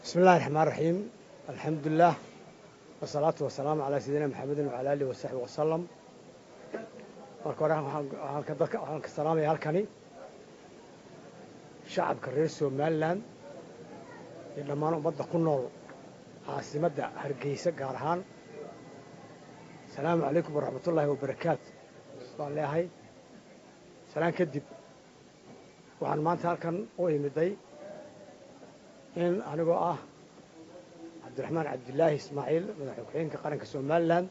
بسم الله الرحمن الرحيم، الحمد لله والصلاة والسلام على سيدنا محمد وعلى آله وصحبه وسلم. Marka hore waxaan ka salaamaya halkani shacabka reer Somaliland iyo dhammaan ummadda ku nool caasimadda Hargeysa gaar ahaan. Asalaamu calaykum waraxmatullaahi wabarakaatu baan leeyahay. Salaan kadib, waxaan maanta halkan u imiday in anigoo ah Cabdiraxmaan Cabdilaahi Ismaaciil, madax ku-xigeenka qaranka Somaliland,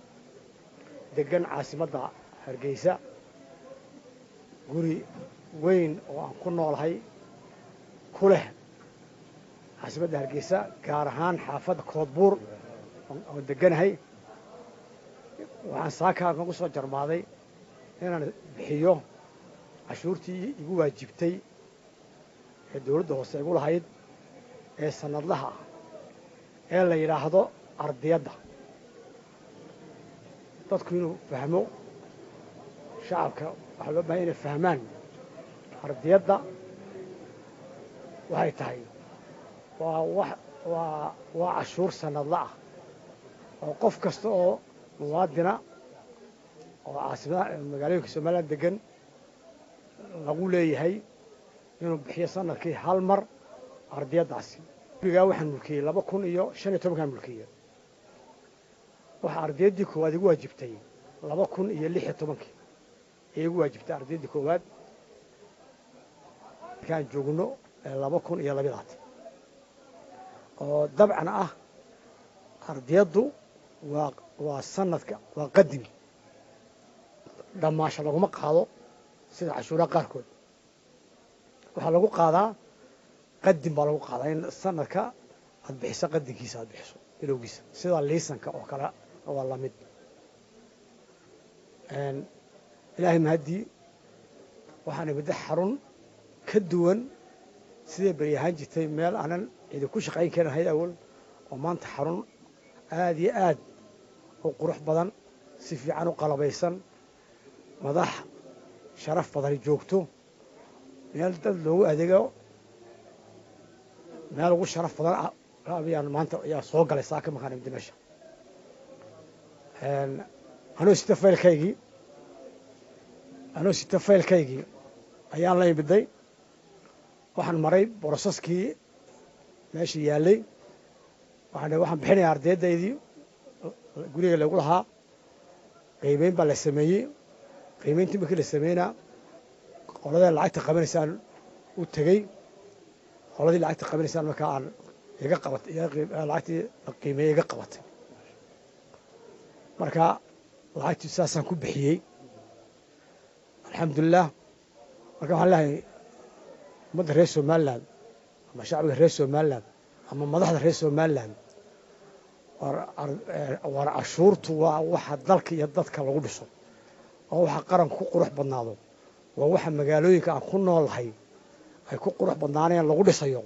degan caasimadda Hargeysa, guri weyn oo aan ku noolahay ku leh caasimadda Hargeysa, gaar ahaan xaafadda Koodbuur oon deganahay. Waxaan saakaa nagu soo jarmaaday inaan bixiyo cashuurtii igu waajibtay ee dowladda hoose igu lahayd ee sanadlaha ah ee la yidhaahdo ardiyadda. Dadku inuu fahmo, shacabka waxaa loo bahanya inay fahmaan ardiyadda waxay tahay. Waa wax waa cashuur sanadla ah oo qof kasta oo muwaadina oo caasimada magaalooyinka Somaliland degan lagu leeyahay inuu bixiyo sanadkii hal mar ardiyaddaasi. Gurigaa waxaan mulkiyey 2015-kaan mulkiyey. Waxaa ardiyaddii koowaad igu waajibtay 2016-kii ee igu waajibtay ardiyaddii koowaad. Markaan joogno 2022 oo dabcan ah, ardiyaddu waa sanadka, waa qadim, dhammaasho laguma qaado sida cashuuraha qaarkood. Waxaa lagu qaadaa qadim baa lagu qaadaa, in sanadka aad bixiso qadinkiisa, aad bixiso bilowgiisa, sida liisanka oo kale waa lamid. Ilaahay mahaddii, waxaan imida xarun ka duwan siday beri ahaan jirtay, meel aanan idinku shaqayn karin ahayd awal, oo maanta xarun aad iyo aad u qurux badan, si fiican u qalabaysan, madax sharaf badani joogto, meel dad loogu adeego, meel ugu sharaf badan ayaan maanta ayaa soo galay saaka markaan imida meesha. Anoo sita faylkaygii ayaan la imiday. Waxaan maray process-kii meesha yaallay. Waxaan bixinayaa ardaydaydii guriga lagu lahaa. Qiimeyn baa la sameeyey. Qiimeyntii markii la sameynaa, qolada lacagta qabanaysaan u tegey. Qoladii lacagta qabanaysaan markaa aan iga qabatay, lacagtii la qiimeeyey iga qabatay. Marka lacagtii saasaan ku bixiyey, alxamdulilah. Marka waxaan leeyahay ummadda reer Somaliland ama shacbiga reer Somaliland ama madaxda reer Somaliland, war cashuurtu waa waxa dalka iyo dadka lagu dhiso, waa waxa qaranku ku qurux badnaado, waa waxa magaalooyinka aan ku noolahay ay ku qurux badnaanayaan, lagu dhisayo.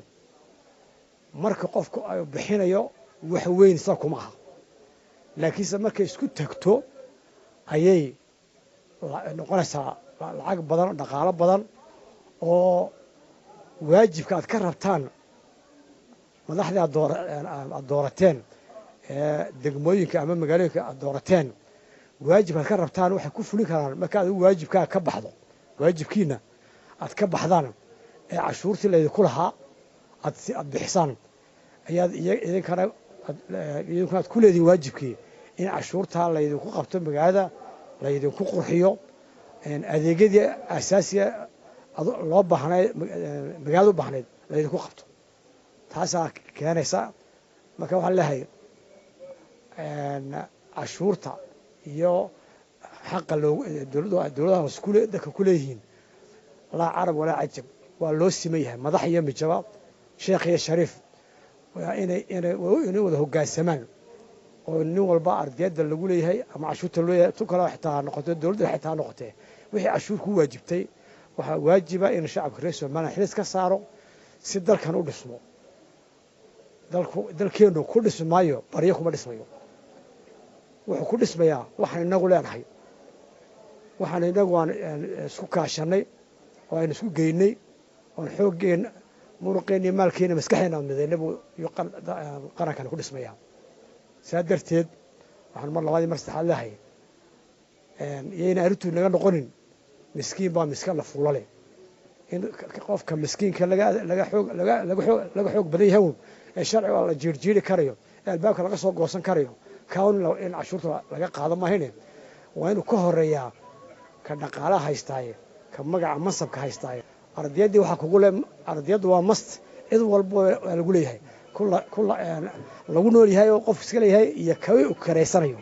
Marka qofku ay bixinayo wax weyn sa kuma aha, laakiinse markay isku tagto ayay noqonaysaa lacag badan, dhaqaalo badan oo waajibka aad ka rabtaan madaxdii aad doorateen ee degmooyinka ama magaalooyinka aad doorateen. Waajibka aad ka rabtaan waxay ku fulin karaan marka aad waajibkaa ka baxdo, waajibkiina aad ka baxdaan ee cashuurtii laydinku lahaa aad bixisaan, ayaad idinkuna aad ku leedihin waajibkii in cashuurtaa laydinku qabto, magaalada laydinku qurxiyo, adeegyadii asaasiga loo baahnayd, magaalada u baahnayd laydinku qabto. Taasaa keenaysa. Marka waxaan leeyahay cashuurta iyo xaqa dowladaha hoose kule dadka ku leeyihiin, laa carab walaa cajab, waa loo siman yahay, madax iyo mijaba, sheekh iyo shariif, waa inay wada hoggaansamaan oo nin walba ardiyadda lagu leeyahay ama cashuurta loo leeyahay, tu kale xitaa ha noqote, dowladda xitaa ha noqotee, wixii cashuur ku waajibtay waxaa waajiba in shacabka reer Somaliland xilis ka saaro si dalkan u dhismo. Dalku, dalkeennu ku dhismi maayo baryo, kuma dhismayo. Wuxuu ku dhismayaa waxaan inagu leenahay, waxaan inagu aan isku kaashanay oo aynu isku geynay oon xooggeen Muruqeenna iyo maalkeena, maskaxdeena aan midayna buu iyo qarankana ku dhismayaa. Saa darteed waxaan mar labaad iyo mar saddexaad leehay, iyayna arrintu naga noqonin miskiin baa miska la fuula leh, in qofka miskiinka laga xoog badan yahay un ee sharciga la jiirjiiri karayo ee albaabka laga soo goosan karayo kaa in cashuurta laga qaado maahine. Waa inuu ka horeeyaa ka dhaqaalaha haystaaye, ka magaca mansabka haystaaye. Ardayaddii waxaa kugu le, ardayaddu waa must, cid walba waa lagu leeyahay, kula lagu nool yahay oo qof iska leeyahay iyo kawi u kiraysanayo.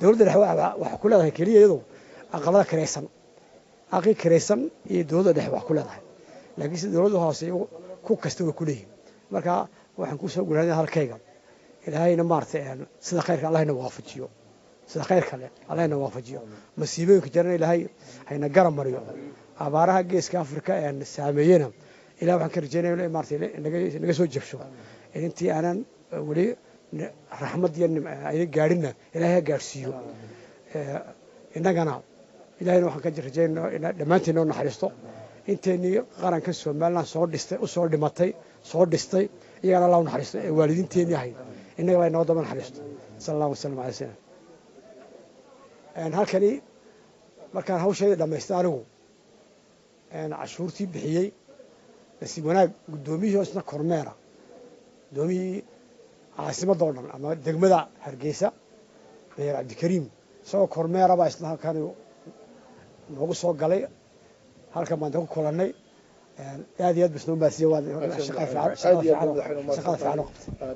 Dowladda dhexe waxaa ku leedahay keliya iyadu aqalada kiraysan, aqii kiraysan iyo dowladda dhexe wax ku leedahay, laakiin sida dowladda hoose iyagu ku kasta way ku leeyihin. Marka waxaan kusoo guuraanay halkayga, Ilaahayna maaragtay sida khayrka Allahna waafajiyo, sida khayrka leh Allahna waafajiyo. Masiibooyinka jirana Ilaahay hayna garab mariyo. Abaaraha Geeska Afrika saameeyena Ilaah waxaan ka rajeynaya in maaragtay naga soo jabsho. Intii aanan weli raxmad iyo ayna gaadhinna Ilaahay ha gaadhsiiyo. Innagana Ilahayna waxaan ka rajeynaa in dhammaanteen noo naxariisto. Inteennii qaranka Somaliland soo dhistay, usoo dhimatay, soo dhistay, iyagana Allah u naxariisto ee waalidiinteennii ahayd, innaga baa inoo daba naxariisto. Sala allahu wasalam calaa salam. Halkani markaan hawsheedii dhammaystay, anigu cashuurtii bixiyey, nasiib wanaag guddoomiyihii oo isna kormeera, guddoomiyihii caasimadda oo dhan ama degmada Hargeysa, Mayor Cabdikariim, isagoo kormeera baa isna halkani noogu soo galay. Halkan baan ku kulannay. Aad iyo aad buu isnoo maasiye, waa shaqada fiican, shaqada fiican oo qabtay.